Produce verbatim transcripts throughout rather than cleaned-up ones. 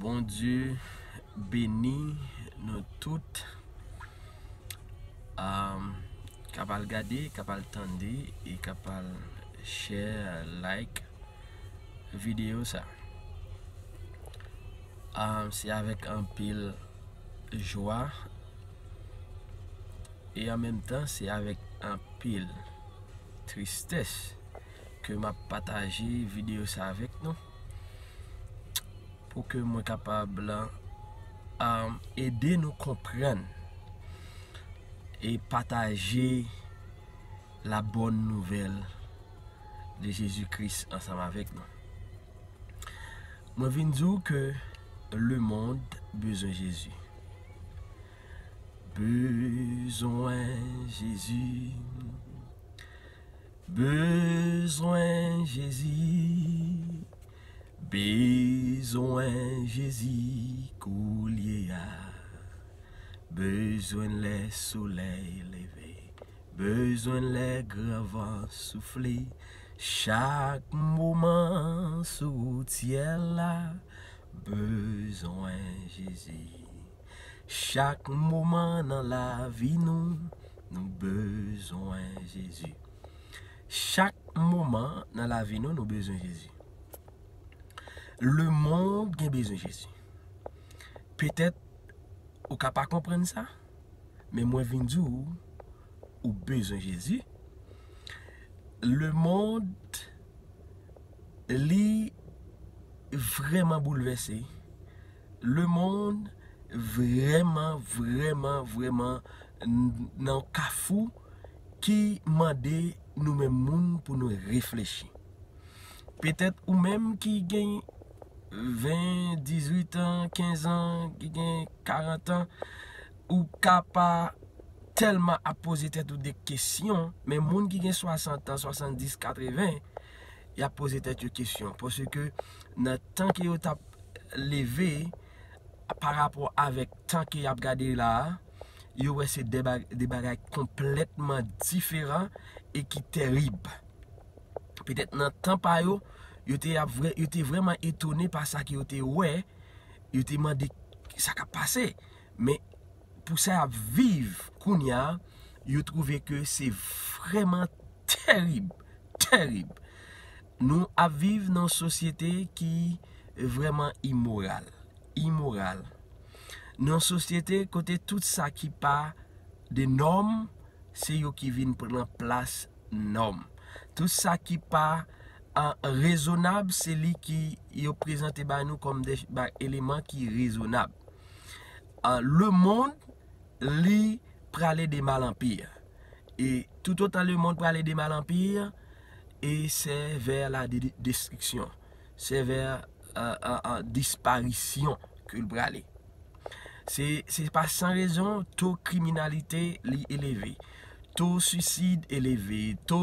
Bondye beni nou tout. Um, k ap al gade, k ap al tande e k ap al share, like videyo sa. Um, se avèk anpil jwa e an menm tan se avèk anpil tristès ke m ap pataje videyo sa avèk nou, pou ke mwen kapab, um, ede nou konprann e pataje la bonne nouvelle de Jezi Kris ansanm avèk nou. Mwen vin di w ke lemonn bezwen Jezi. Bezwen Jezi. Bezwen Jezi. Bezwen Jezi koulye a. Bezwen lè solèy leve. Bezwen lè gran van soufle. Chak moman sou syèl la. Bezwen Jezi. Chak moman nan lavi nou, nou bezwen Jezi. Chak moman nan lavi nou, nou bezwen Jezi. Lemonn gen bezwen Jezi. Petèt ou ka pa konprann sa, men mwen vin di w, ou bezwen Jezi. Lemonn, li vrèman boulvèse. Lemonn vrèman, vrèman, vrèman n-, nan kafou ki mande nou menm moun pou nou reflechi. Petèt ou menm ki gen ven, dizuit an, kenz an, ki gen karant an, ou ka pa tèlman ap poze tèt ou de kesyon, men moun ki gen swasant an, swasanndis, katreven, y ap poze tèt yo kesyon. Paske nan tan ke yo t ap leve, pa rapò avèk tan ke y ap gade la a, yo wè se de ba-, de bagay konplètman diferan e ki tèrib. Petèt nan tan pa yo, yo te ap vrè-, yo te vrèman etone pa sa ke yo te wè, yo te mande sa k ap pase. Men pou sa y ap viv kounye a, yo twouve ke se vrèman tèrib, tèrib. Nou ap viv nan yon sosyete ki vrèman imoral, imoral. Nan yon sosyete kote tout sa ki pa de nòm, se yo ki vin pran plas nòm. Tout sa ki pa, a, rezonab, se li ki yo prezante ba nou kòm de, ba, eleman ki rezonab. A, lemonn, li prale de mal an pi. E toutotan lemonn prale de mal an pi, e se vè la de-, destriksyon, se vè, a, a, a, disparisyon ke l prale. Se, se pa san rezon, to kriminalite li eleve, to sisid eleve, to,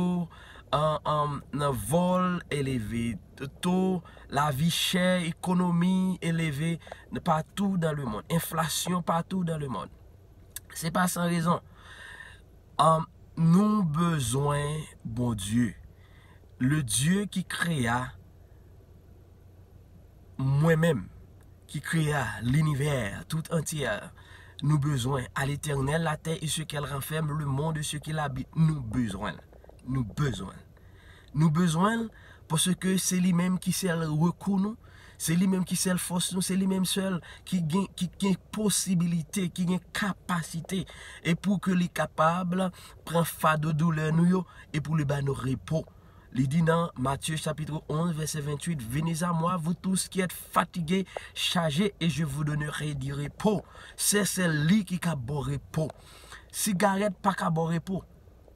an, an, nan vòl eleve, to lavi chè, ekonomi eleve patou dan lemonn, enflasyon patou dan lemonn. Se pa san rezon. An, nou bezwen Bondye, le Dieu qui créa mwen menm, ki krea linivè tout antye a. Nou bezwen, à l'Éternel la terre et ce qu'elle renferme, le monde et ce qu'il habite. Nou bezwen l. Nou bezwen l. Nou bezwen l paske se li menm ki sèl rekou nou, se li menm ki sèl fòs nou, se li menm sèl ki gen, ki gen posibilite, ki gen kapasite, e pou ke li kapab pran fado doulè nou yo, e pou li ba nou repo. Li di nan Matye chapit onz, vèsè venntuit, Venez à moi, vous tous qui êtes fatigués, chargés, et je vous donnerai du repos. Se sèl li ki ka ba w repo. Sigarèt pa ka ba w repo.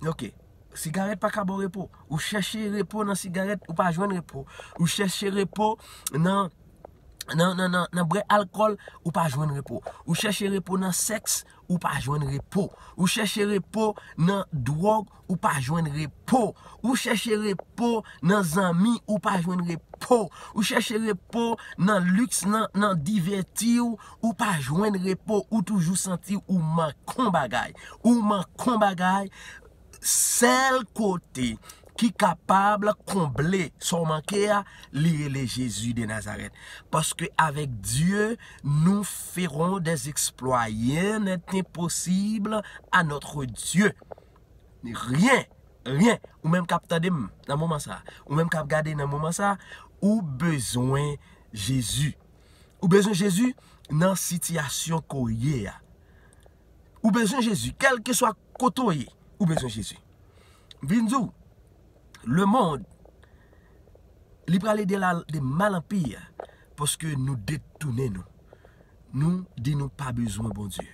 Ok. Sigarèt pa ka ba w repo. Ou chèche repo nan sigarèt, ou pa jwenn repo. Ou chèche repo nan, nan, nan, nan, nan bwè alkòl, ou pa jwenn repo. Ou chèche repo nan sèks, ou pa jwenn repo. Ou chèche repo nan dwòg, ou pa jwenn repo. Ou chèche repo nan zanmi, ou pa jwenn repo. Ou chèche repo nan liks, nan, nan divèti w, ou pa jwenn repo. Ou toujou santi w manke yon bagay. Ou manke yon bagay. Sèl kote ki kapab konble sa w manke a, li rele Jezi de Nazarèt. Parce que avec Dieu, nous ferons des exploits. Rien n'est impossible à notre Dieu. Rien, rien. Ou menm k ap tande m nan moman sa, ou menm k ap gade nan moman sa, ou bezwen Jezi. Ou bezwen Jezi nan sitiyasyon ke w ye a. Ou bezwen Jezi, kèlkeswa kote w ye, ou bezwen Jezi. Vin di w, lemonn, li prale de la, de mal an pi, paske nou detounen nou. Nou di nou pa bezwen Bondye.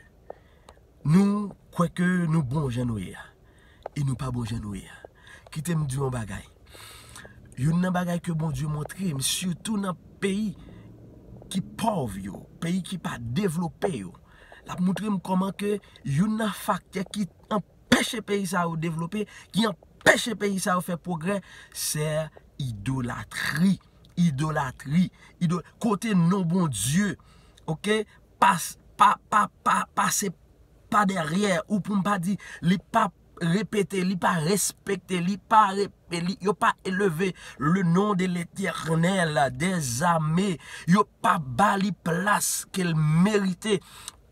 Nou kwè ke nou bon jan nou ye a. E nou pa bon jan nou ye a. Kite m di w yon bagay. Youn nan bagay ke Bondye montre m, sitou nan peyi ki pòv yo, peyi ki pa devlope yo, l ap montre m kòman ke youn nan faktè ki anpeche peyi sa yo devlope, ki anpeche peyi sa yo fè pwogrè, se idolatri. Idolatri. Ido-, kote non Bondye, oke, pas-, pa, pa, pa, pase pa dèyè, ou pou m pa di, li pa repete, li pa respekte, li pa re-, li, yo pa eleve le nom de l'Éternel des armées, yo pa ba li plas ke l merite.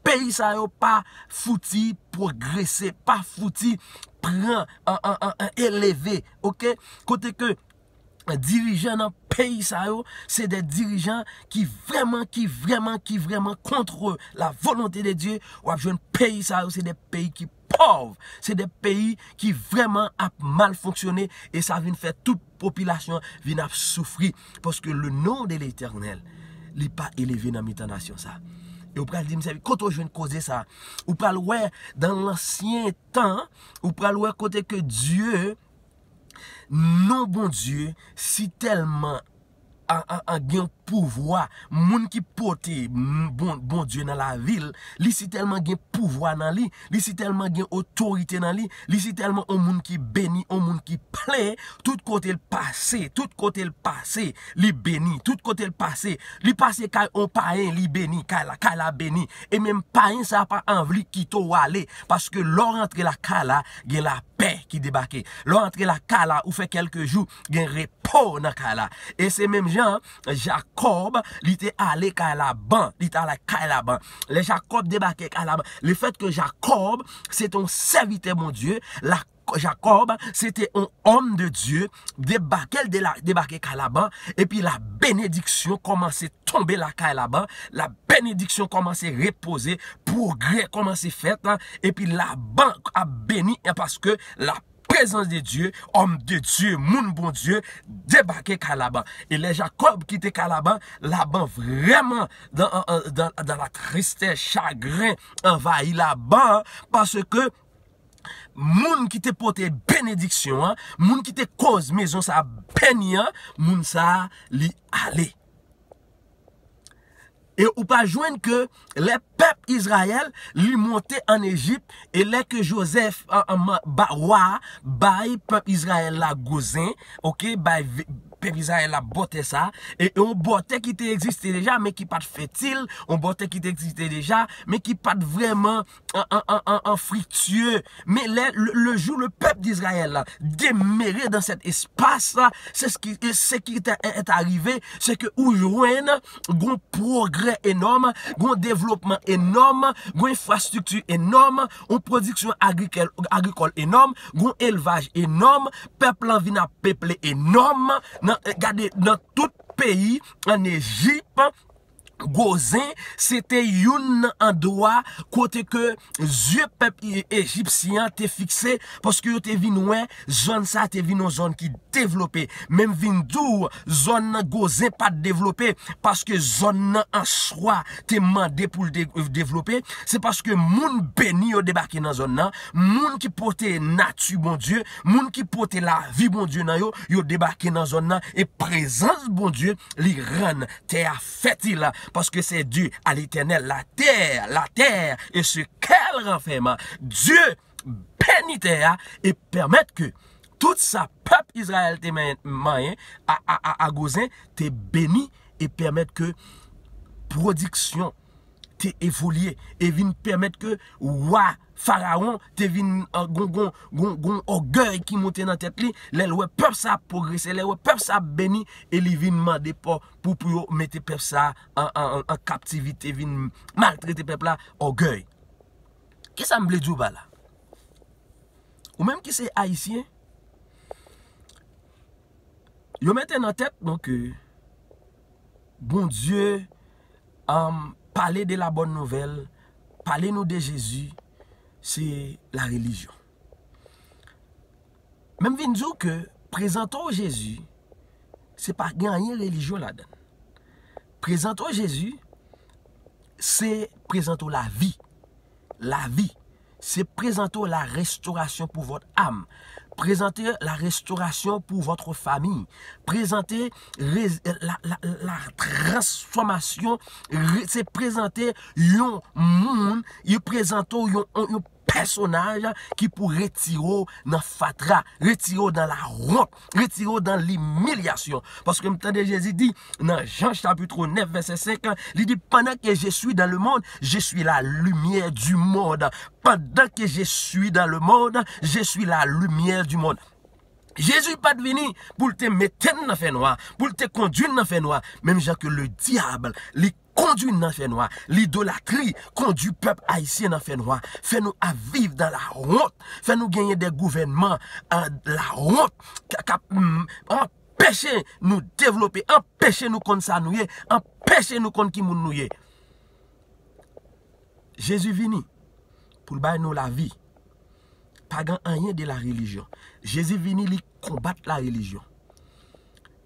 Peyi sa yo pa fouti pwogrese, pa fouti pran, an, an, an, an, eleve, oke? Kote ke dirijan nan peyi sa yo, se de dirijan ki vrèman, ki vrèman, ki vrèman contre la volonté de Dieu. W ap jwenn peyi sa yo, se de peyi ki pòv, se de peyi ki vrèman ap mal fonksyone, e sa vin fè tout popilasyon vin ap soufri, paske le nom de l'Éternel, li pa eleve nan mitan nasyon sa. E ou pral di m, sèvi, kote w jwenn koze sa? Ou pral wè, dan lansyen tan, ou pral wè kote ke Dye, non Bondye, si tèlman a, a, a, gen pouvwa, moun ki pote m-, bon, Bondye nan lavi l, li si tèlman gen pouvwa nan li, li si tèlman gen otorite nan li, li si tèlman on moun ki beni, on moun ki plen, tout kote l pase, tout kote l pase, li beni, tout kote l pase, li pase kay on payen, li beni, kay la, kay la beni, e menm payen sa pa anvi kite w ale, paske lè w rantre lakay la, gen lapè ki debake. Lè w antre lakay la, ou fè kèlke jou, gen repo nan kay la. E se menm jan, Jakòb, li te ale kay Laban, li te ale kay Laban. Lè Jakòb debake kay Laban, le fèt ke Jakòb, se te yon sèvitè Bondye, la, Jakòb, se te yon òm de Dye, debake, de la, debake kay Laban, epi la benediksyon kòmanse tonbe lakay Laban, la benediksyon kòmanse repoze, pwogrè kòmanse fèt, epi Laban ap beni, paske la prezans de Dye, òm de Dye, moun Bondye, debake kay Laban. E lè Jakòb kite kay Laban, Laban vrèman dan, an, an, dan, dan la tristès, chagren anvayi Laban, paske moun ki te pote benediksyon an, moun ki te koz mezon sa a beni an, moun sa a, li ale. E ou pa jwenn ke lè pèp Izrayèl, li monte ann Ejip, e lè ke Jozèf, an, an, man-, ba, wa a, bay pèp Izrayèl la gozen, oke, bay ve-, pèp Izrayèl la bòtè sa, e, e yon bòtè ki te egziste deja, men ki pa t fètil, yon bòtè ki te egziste deja, men ki pa t vrèman an, an, an, an, an friktye. Men lè, le, le jour le peuple d'Israël demeurait dans cet espace, c'est ce qui, ce qui est, est arrivé, c'est que ou jwenn gon pwogrè enòm, gon devlopman enòm, gon enfrastrikti enòm, yon pwodiksyon agrikòl, agrikòl enòm, gon elvaj enòm, pèp lan vin ap peple enòm, nan, gade, nan tout peyi, ann Ejip, Gozen, se te youn nan andwa kote ke zye pèp i-, ejipsyen an te fikse, paske yo te vin wè zòn sa te vin yon zòn ki devlope. Men m vin di w, zòn nan Gozen pa t devlope, paske zòn nan an swa te mande pou l de-, devlope. Se paske moun beni yo debake nan zòn nan, moun ki pote nati Bondye, moun ki pote lavi Bondye nan yo, yo debake nan zòn nan, e prezans Bondye li rann tè a fètil, paske se Dye a Letènèl, la tè, la tè e se kèl ranfèman. Dye beni tè a e pèmèt ke tout sa pèp Izrayèl te men-, manyen a, a, a, a Gozen te beni e pèmèt ke pwodiksyon te evolye e vin pèmèt ke wa Farawon te vin, euh, gon, gon, gon, gon ògèy ki monte nan tèt li, lè l wè pèp sa ap pwogrese, lè l wè pèp sa ap beni, e li vin mande pou, pou, pou yo mete pèp sa an, an, an, an kaptivite, vin maltrete pèp la, ògèy. Kisa m vle di w pa la? Ou menm ki se Ayisyen, yo mete nan tèt nou ke Bondye, um, pale de la bòn nouvèl, pale nou de Jezi, se la relijyon. Men m vin di w ke prezante w Jezi, se pa gen anyen relijyon ladan l. Prezante w Jezi, se prezante w lavi. Lavi. Se prezante w la restauration pour votre âme. Prezante la restauration pour votre famille. Prezante rez- la, la, la transformation. Re- se prezante yon moun, yo prezante w yon, yon, yon pèsonaj ki pou retire w nan fatra, retire w nan lawont, retire w nan limilyasyon. Paske m tande Jezi di nan Jan chapit nèf vèsè senk, li di, pendant que je suis dans le monde, je suis la lumière du monde. Pendant que je suis dans le monde, je suis la lumière du monde. Jezi pa t vini pou l te mete n nan fènwa, pou l te kondui n nan fènwa, menm jan ke le dyab, li kondui n nan fènwa. Lidolatri kondui pèp ayisyen nan fènwa, fè nou ap viv dan lawont, fè nou genyen de gouvènman, euh, lawont, k- k ap, mm, anpeche nou devlope, anpeche nou konn sa nou ye, anpeche nou konn ki moun nou ye. Jezi vini pou l bay nou lavi. Pa gen anyen de la relijyon. Jezi vini, li konbat la relijyon.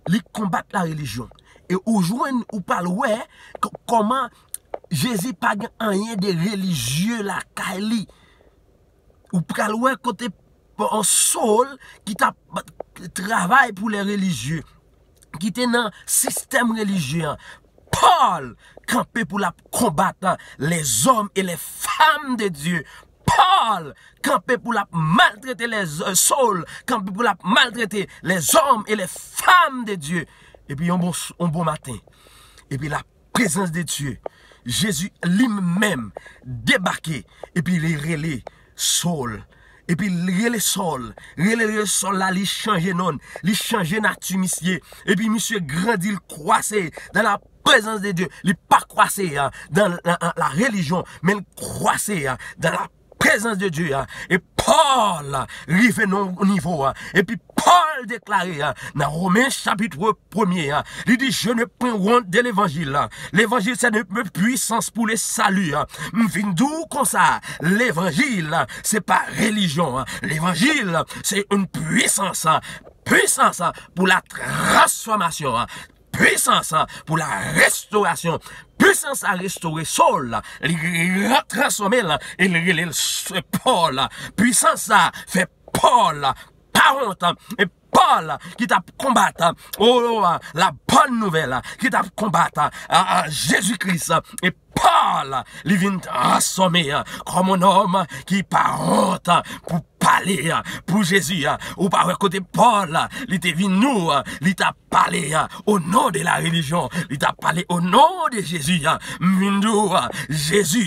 Li konbat la relijyon. E ou jwenn, ou pral wè k- kòman Jezi pa gen anyen de relijye lakay li. Ou pral wè kote Saul ki t ap travay pou lè relijye, ki te nan sistèm relijye an. Pòl kanpe pou l ap konbat lèzòm e lè fanm de Dye. Pòl kanpe pou l ap maltrete lè, Saul kanpe pou l ap maltrete lèzòm e lè fanm de Dye. Epi yon bon, yon bon maten, epi la prezans de Dye, Jezi li menm debake, epi li rele Saul. Epi li rele Saul, rele, rele Saul la, li chanje non, li chanje nati misye. Epi misye grandi, l kwase dans la présence de Dieu. Li pa kwase a, dans la, la, la religion, men l kwase a, dans la présence de Dieu a. E Pòl rive nan yon nivo a. Epi Pòl deklare a, nan Women chapit premye a, li di, je n'ai point honte de l'évangile. L'évangile, c'est une puissance pour le salut. M vin di w konsa, levanjil, se pa relijyon. Levanjil, se yon pwisans. Pwisans pou la transfòmasyon. Pwisans pou la restorasyon. Pwisans sa restore Saul, li transfòme l, e li rele l Pòl. Pwisans sa fè Pòl pa wont. E Pòl ki t ap konbat, o, la bòn nouvèl, ki t ap konbat, a, a, Jezi Kris. E Pòl, li vin transfòme, comme un homme qui pa wont pou pale pou Jezi. Ou pa wè kote Pòl, li te vin nou, li t ap pale au nom de la religion, li t ap pale au nom de Jésus. M vin di w, Jezi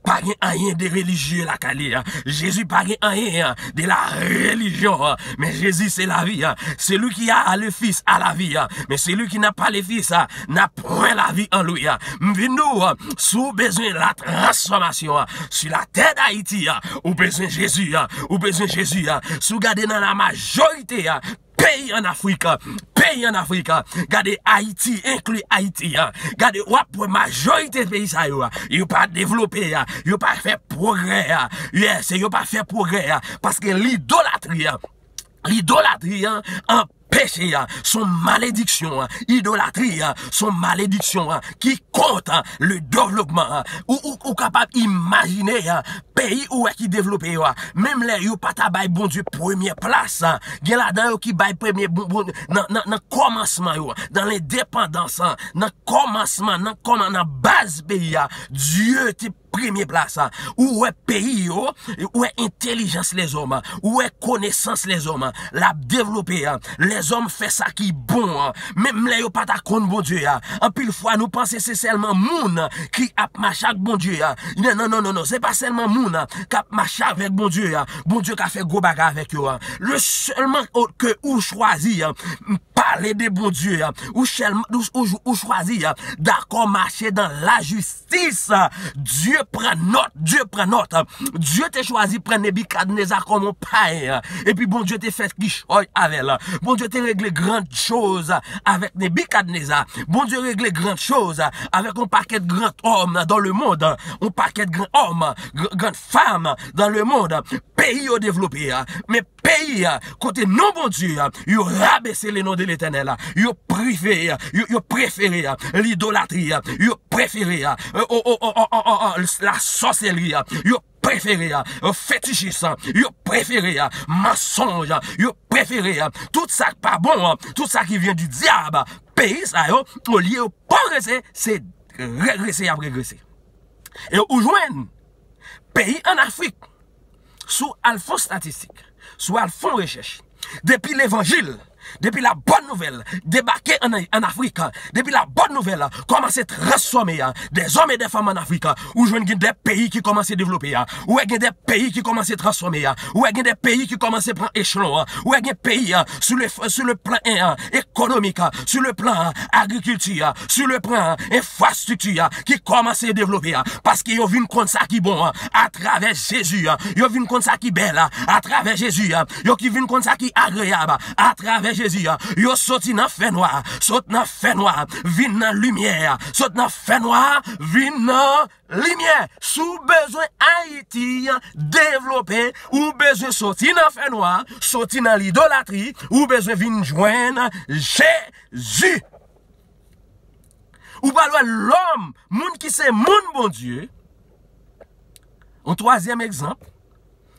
pa gen anyen de relijye lakay li. Jezi pa gen anyen de la religion. Men Jezi se lavi. Celui qui a le Fils a la vie. Mais celui qui n'a pas le Fils n'a point la vie en lui. M vin di w, si w bezwen la transfòmasyon, sur la tè d'Ayiti, ou bezwen Jezi, ou bezwen Jezi. Si w gade nan la majorite peyi an Afrik, peyi an Afrik, gade Ayiti, enkli Ayiti, gade w ap wè majorite peyi sa yo, yo pa devlope, yo pa fè pwogrè, yes, yo pa fè pwogrè, paske lidolatri, lidolatri an peche, se yon malediksyon, idolatri, se yon malediksyon ki kont le devlopman. Ou, ou, ou kapab imajine peyi ou wè ki devlope yo a, menm lè yo pa ta bay Bondye premye plas, gen ladan yo ki bay premye bon, bon, nan, nan, nan kòmansman yo, nan lendepandans, nan kòmansman, nan kòman, nan baz peyi a, Dye te premye plas. Ou wè peyi yo, ou wè entèlijans lèzòm, ou wè konesans lèzòm, l ap devlope. Lèzòm fè sa ki bon, menm lè yo pa ta konn Bondye a. Anpil fwa, nou panse se sèlman moun ki ap mache ak Bondye a. Non, non, non, non, non. Se pa sèlman moun k ap mache avèk Bondye a. Bondye ka fè gwo bagay avèk yo. Le sèlman ke ou chwazi pale de Bondye, ou, ou, ou chwazi dakò mache dan lajistis. Dye pran nòt, Dye pran nòt. Dye te chwazi pran Nebikadneza kòm yon payen, epi Bondye te fè kichòy avè l. Bondye te regle gran choz avèk Nebikadneza. Bondye regle gran choz avèk yon pakèt gran òm dans le monde, yon pakèt gran òm, gran fanm dans le monde. Peyi yo devlope, men peyi kote non Bondye, yo rabese le non de Letènèl, yo prive, yo, yo prefere lidolatri, yo prefere la sòsèlri, yo prefere fetichis, yo prefere mansonj, yo prefere tout sa k pa bon, tout sa ki vyen di dyab. Peyi sa yo, olye yo pwogrese, se regrese y ap regrese. E ou jwenn peyi ann Afrik, si w al fè statistik, si w al fè rechèch, depi levanjil, depi la bòn nouvèl debake ann, ann Afrik, depi la bòn nouvèl kòmanse transfòme dèzòm e dèfanm ann Afrik, ou jwenn gen de peyi ki kòmanse devlope, ou wè gen de peyi ki kòmanse transfòme, ou wè gen de peyi ki kòmanse pran echelon, ou wè gen peyi, sou le, sou le plan ekonomik, sou le plan agrikilti, sou le plan enfrastrikti, ki kòmanse devlope, paske yo vin konn sa ki bon atravè Jezi, yo vin konn sa ki bèl atravè Jezi, yo ki vin konn sa ki agreyab atravè Jezi. Yo soti nan fènwa, sot nan fènwa, vin nan limyè, sot nan fènwa, vin nan limyè. Si w bezwen Ayiti devlope, ou bezwen soti nan fènwa, soti nan lidolatri, ou bezwen vin jwenn Jezi. Ou pral wè lòm, moun ki se moun Bondye. Yon twazyèm egzanp,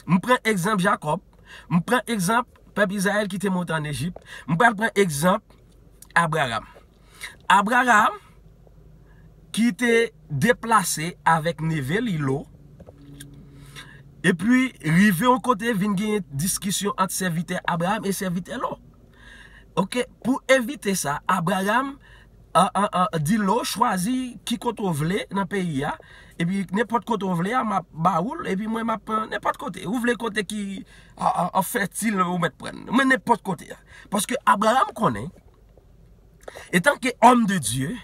m pran egzanp Jakòb, m pran egzanp pèp Izrayèl ki te monte ann Ejip, m pral pran egzanp Abraram. Abraram ki te deplase avèk neve li Lo, epi rive yon kote vin gen diskisyon ant sèvitè Abraram e sèvitè Lo. Oke, pou evite sa, Abraram di Lo, chwazi ki kote w vle nan peyi a, epi nenpòt kote w vle a, m ap ba ou l, epi mwen m ap pran nenpòt kote. Ou vle kote ki fètil, ou mèt pran. Mwen nenpòt kote a. Paske Abraram konnen, etanke òm de Dye,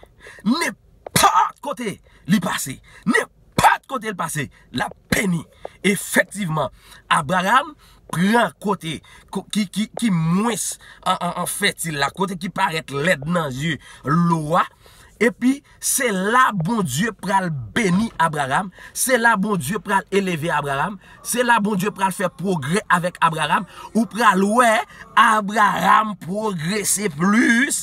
nenpòt kote li pase, nenpòt kote l pase, l ap beni. Efektivman, Abraram pran kote ki, ki, ki mwens an, an, an fètil la, kote ki parèt lèd nan zye Lo a. Epi, se la Bondye pral beni Abraram, se la Bondye pral eleve Abraram, se la Bondye pral fè pwogrè avèk Abraram. Ou pral wè Abraram pwogrese plis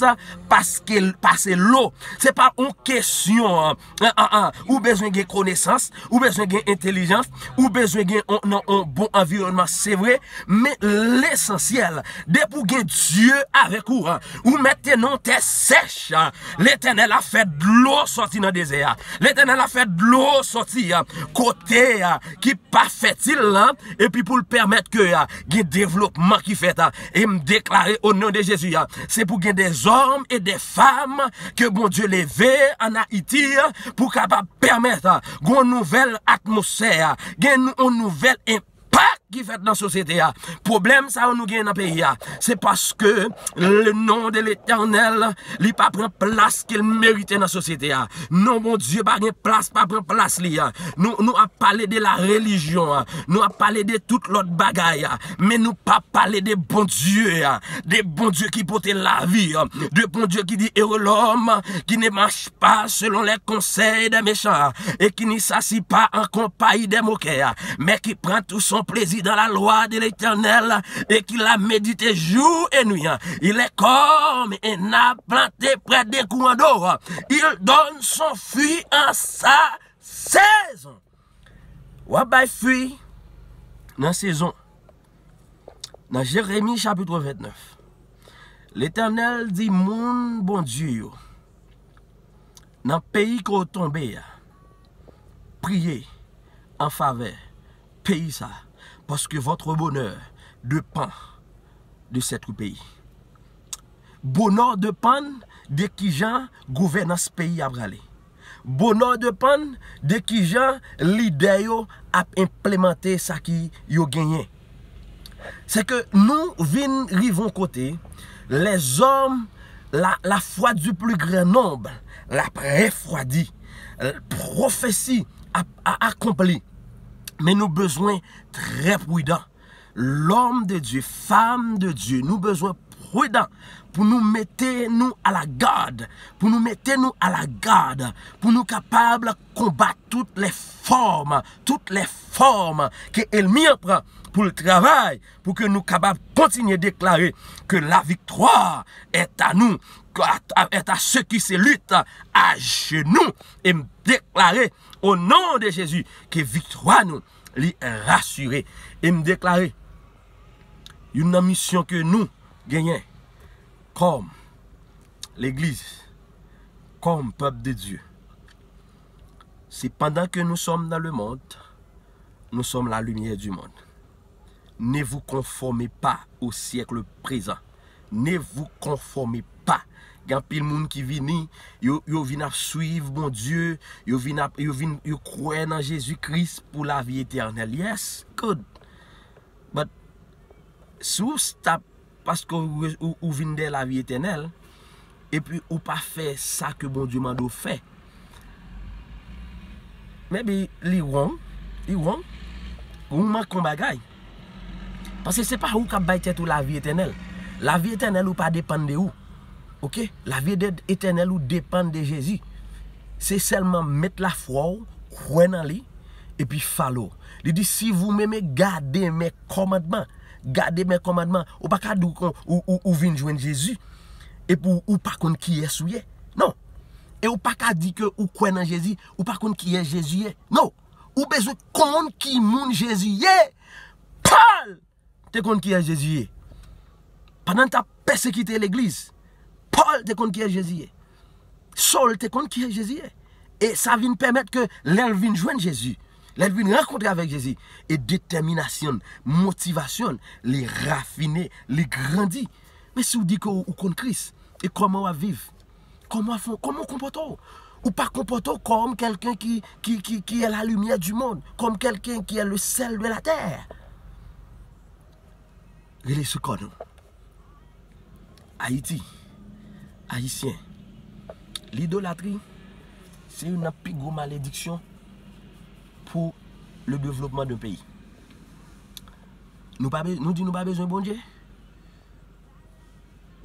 paske, pase Lo. Se pa yon kesyon, an, an, an, ou bezwen gen konesans, ou bezwen gen entèlijans, ou bezwen gen yon, nan yon bon anviwònman, se vre, men lesansyèl, depi w gen Dye avèk ou, ou mèt te nan yon tè sèch, Letènèl ap fè dlo sòti nan dezè a. Letènèl ap fè dlo sòti kote ki pa fètil lan, epi pou l pèmèt ke gen devlopman ki fèt. E m deklare o non de Jezi, se pou gen dèzòm e dèfanm ke Bondye leve ann Ayiti pou kapab pèmèt gon nouvèl atmosfè, gen yon nouvèl enpak ki fèt nan sosyete a. Pwoblèm sa yo nou gen nan peyi a, se paske le non de Letènèl, li pa pran plas ke l merite nan sosyete a. Non Bondye pa gen plas, pa pran plas li a. Nou, nou ap pale de la relijyon, nou ap pale de tout lòt bagay, men nou pa pale de Bondye, de Bondye ki pote lavi, de Bondye ki di, heureux l'homme qui ne marche pas selon les conseils des méchants et qui ne s'assit pas en compagnie des moqueurs, mais qui prend tout son plaisir dans la loi de l'Éternel et qui la médite jour et nuit. Il est comme un arbre planté près d'un courant d'eau. Il donne son fruit en sa sezon. W ap bay fwi nan sezon. Nan Jeremi chapit vennèf, Letènèl di moun Bondye yo, nan peyi ke w tonbe a, priye, an favè peyi sa, paske votre bonheur dépend de cette pays. Bonè depann de kijan gouvènans peyi a prale. Bonè depann de kijan lidè yo ap enplemante sa ki yo genyen. Se ke nou vin rive yon kote, lèzòm, la, la foi du plus grand nombre, l ap refwadi, pwofesi ap a- akonpli. Men nou bezwen trè pridan. Lòm de Dye, fanm de Dye, nou bezwen pridan pou nou mete nou a la gad, pou nou mete nou a la gad, pou nou kapab konbat tout lè fòm, tout lè fòm ke ènmi an pran pou l travay, pou ke nou kapab kontinye deklare que la victoire est à nous, que à- est à ceux qui se luttent à genoux. E m deklare, au nom de Jésus, ke viktwa nou, li rasire. E m deklare, youn nan misyon ke nou genyen kòm legliz, kòm pèp de Dye, se pendant que nous sommes dans le monde, nous sommes la lumière du monde. Ne vous conformez pas au siècle présent. Ne vous conformez pas. Gen anpil moun ki vini, yo, yo vin ap swiv Bondye, yo vin ap, yo vin, yo kwè nan Jezi Kris pou lavi etènèl. Yes, good. But si w stop paske ou, ou, ou vin dèyè lavi etènèl, epi ou pa fè sa ke Bondye mande w fè, maybe li wrong, li wrong, ou manke yon bagay. Paske se pa ou k ap bay tèt ou lavi etènèl. Lavi etènèl ou pa depann de ou. Oke? Lavi de- etènèl ou depann de Jezi. Se sèlman met lafwa w, kwè nan li, epi follow. Li di, si vous m'aimez, gardez mes commandements. Gardez mes commandements. Ou pa ka di w kon- ou, ou, ou vin jwenn Jezi, epi ou, ou pa konn kiyès ou ye. Non. E ou pa ka di ke ou kwè nan Jezi, ou pa konn kiyès Jezi ye. Non. Ou bezwen konn ki moun Jezi ye. Pòl te konn kiyès Jezi ye. Pandan l t ap pèsekite legliz, Pòl te konn kiyès Jezi ye. Sòl te konn kiyès Jezi ye. E sa vin pèmèt ke lè l vin jwenn Jezi, lè l vin rankontre avèk Jezi, e detèminasyon l, motivasyon l, li rafine, li grandi. Men si w di ke w, ou konn Kris, e kòman w ap viv? Kòman w ap fè, kòman w konpòte w? Ou pa konpòte w kòm kèlken ki, ki, ki, qui est la lumière du monde, comme quelqu'un qui est le sel de la terre. Rele sou kò nou. Ayiti, Ayisyen, lidolatri se youn nan pi gwo malediksyon pou le devlopman de peyi. Nou pa be- nou di nou pa bezwen Bondye.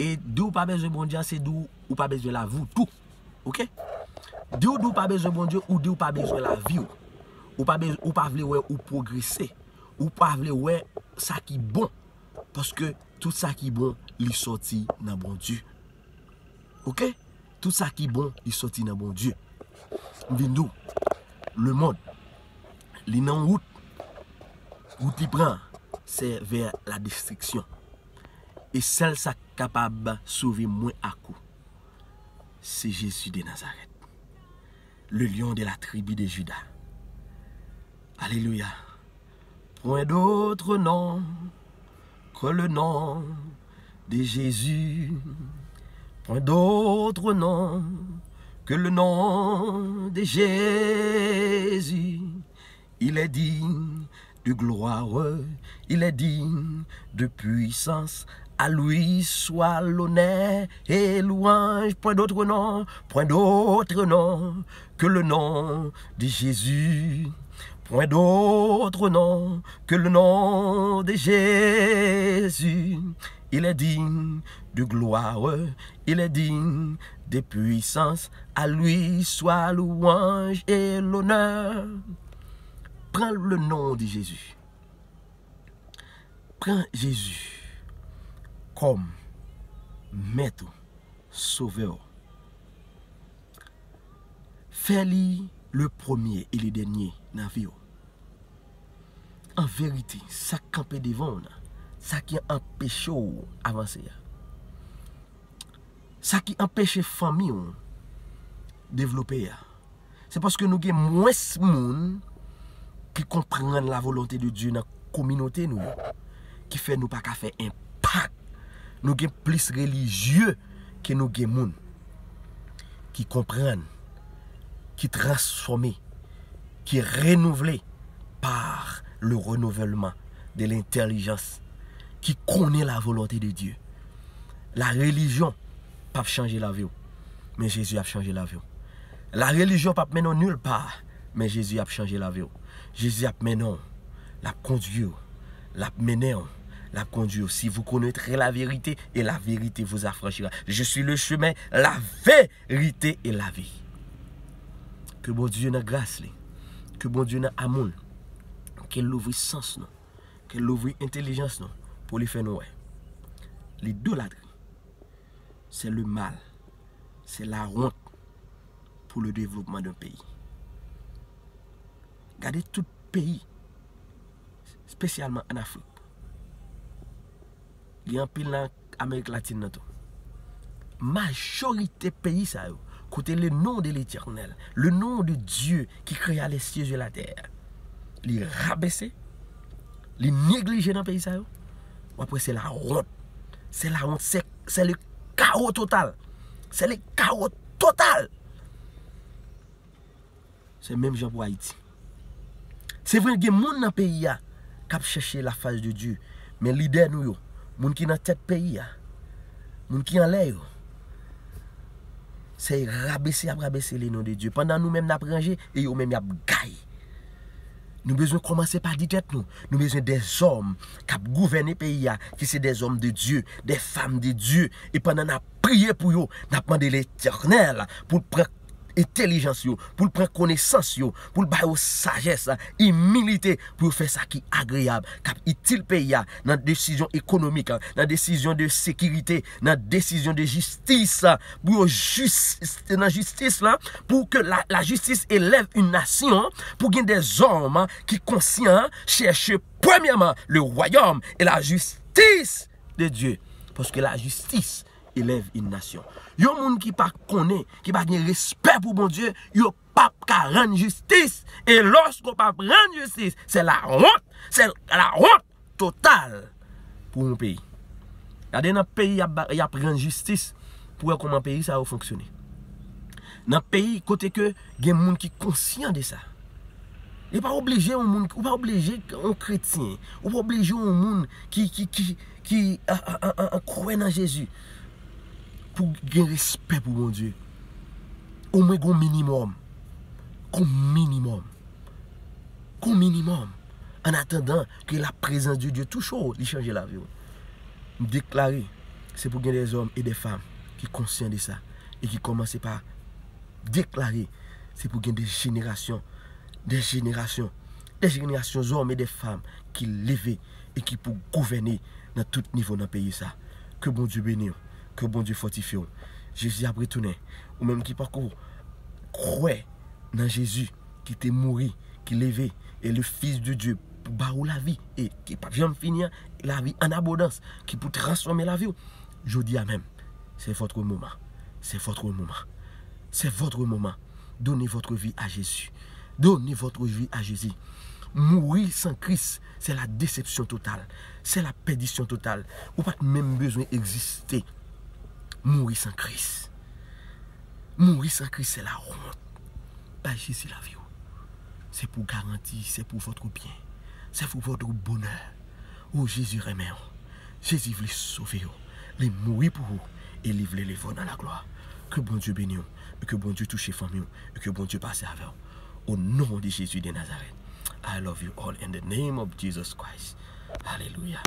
E di w pa bezwen Bondye an, se di w ou pa bezwen lavi w tou. Oke? Di w di w pa bezwen Bondye, ou di w pa bezwen lavi w. Ou pa bez- ou pa vle wè ou pwogrese. Ou pa vle wè sa ki bon. Paske tout sa ki bon, li sòti nan Bondye. Oke? Tout sa ki bon, li sòti nan Bondye. M vin di w, lemonn, li nan wout. Wout li pran, se vè la destriksyon. E sèl sa k kapab sove mwen ak ou, se Jezi de Nazarèt, le lion de la tribu de Juda. Alelouya. Point d'autre nom que le nom de Jésus. Point d'autre nom que le nom de Jésus. Il est digne de gloire, il est digne de puissance. À lui soit l'honneur et louange. Point d'autre nom, point d'autre nom que le nom de Jésus. Point d'autre nom que le nom de Jésus. Il est digne de gloire, il est digne de puissance. À lui soit louange et l'honneur. Pran le nom de Jésus. Pran Jezi kòm mèt ou, sovè w. Fè li le premye e le dènye nan vi w. An verite, sa k kanpe devan w nan, sa ki anpeche w avanse a, sa ki anpeche fanmi w devlope a, se paske nou gen mwens moun ki konprann la volonte de Dye nan kominote nou yo, ki fè nou pa ka fè enpak. Nou gen plis relijye ke nou gen moun ki konprann, ki transfòme, ki renouvle par le renouvellement de l'intelligence, ki konnen la volonte de Dye. La relijyon p ap chanje lavi w, men Jezi ap chanje lavi w. La relijyon p ap mennen w nil pa, men Jezi ap chanje lavi w. Jezi ap mennen w, l ap kondwi w, l ap mennen w, l ap kondwi w. Si vous connaîtrez la vérité, et la vérité vous affranchira. Je suis le chemin, la vérité et la vie. Ke Bondye nan gras li, ke Bondye nan amou l, ke l louvri sans nou, ke l louvri entèlijans nou pou li fè nou wè. Lidolatri, c'est le mal, c'est la honte pour le développement d'un pays. Gade tout peyi, espesyalman an Afrik. Gen anpil nan Amerik Latin nan tou. Majorite peyi sa yo, kote le nom de l'Éternel, le nom de Dieu qui créa les cieux et la terre, li rabese, li neglije nan peyi sa yo, w ap wè se la honte. Se la honte, c'est, c'est le chaos total. C'est le chaos total. Se menm jan pou Ayiti. Se vre, gen moun nan peyi a k ap chèche la fas de Dye, men lidè nou yo, moun ki nan tèt peyi a, moun ki anlè yo, se rabese y ap rabese le non de Dye. Pandan nou menm n ap ranje, e yo menm y ap gaye. Nou bezwen kòmanse pa di tèt nou. Nou bezwen dèzòm k ap gouvène peyi a, ki se dèzòm de Dye, dèfanm de Dye. E pandan n ap priye pou yo, n ap mande Letènèl pou l pran entèlijans yo, pou l pran konesans yo, pou l ba yo sajès, imilite, pou yo fè sa ki agreyab, k ap itil peyi a, nan desizyon ekonomik, nan desizyon de sekirite, nan desizyon de jistis, pou yo jis, nan jistis la, pou ke la, la justice élève une nation, pou gen dèzòm ki konsyan, chèche premyèman le royaume et la justice de Dieu. Paske la justice élève une nation. Yon moun ki pa konnen, ki pa gen respè pou Bondye, yo p ap ka rann jistis. E lòske w p ap rann jistis, se la honte, se la honte total pou yon peyi. Gade nan peyi y ap, ba- y ap rann jistis pou wè kòman peyi sa yo fonksyone. Nan peyi kote ke gen moun ki konsyan de sa. E pa oblije yon moun, ou pa oblije yon kretyen, ou pa oblije yon moun ki, ki, ki, ki a, a, a, a, a, kwè nan Jezi pou gen respè pou Bondye. Omwen gon minimòm. Gon minimòm. Gon minimòm. An atandan ke la prezans de Dye touche w, li chanje lavi w. M deklare, se pou gen dèzòm e dèfanm ki konsyan de sa e ki kòmanse pa deklare, se pou gen de jenerasyon, de jenerasyon, de jenerasyon zòm e de fanm ki leve e ki pou gouvène nan tout nivo nan peyi sa. Ke Bondye beni w, ke Bondye fòtifye w. Jezi ap retounen. Ou menm ki pako kwè nan Jezi, ki te mouri, ki leve, e le Fils de Dieu pou ba ou lavi, e ki p ap janm fini an, lavi an abondans, ki pou transfòme lavi w. Jodi a menm, c'est votre moment. C'est votre moment. C'est votre moment. Donnez votre vie à Jésus. Donnez votre vie à Jésus. Mourir sans Christ, c'est la déception totale. C'est la perdition totale. Ou pa t menm bezwen egziste. Mouri san Kris. Mouri san Kris, se la wont. Bay Jezi lavi w. Se pou garanti, se pou votre bien. Se pou votre bonheur. O, Jezi renmen w. Jezi vle sove w. Li mouri pou ou e li vle leve w nan laglwa. Ke Bondye beni w. E ke Bondye touche fanmi w. E ke Bondye pase avè w. Au nom de Jésus de Nazareth. I love you all in the name of Jesus Christ. Alelouya.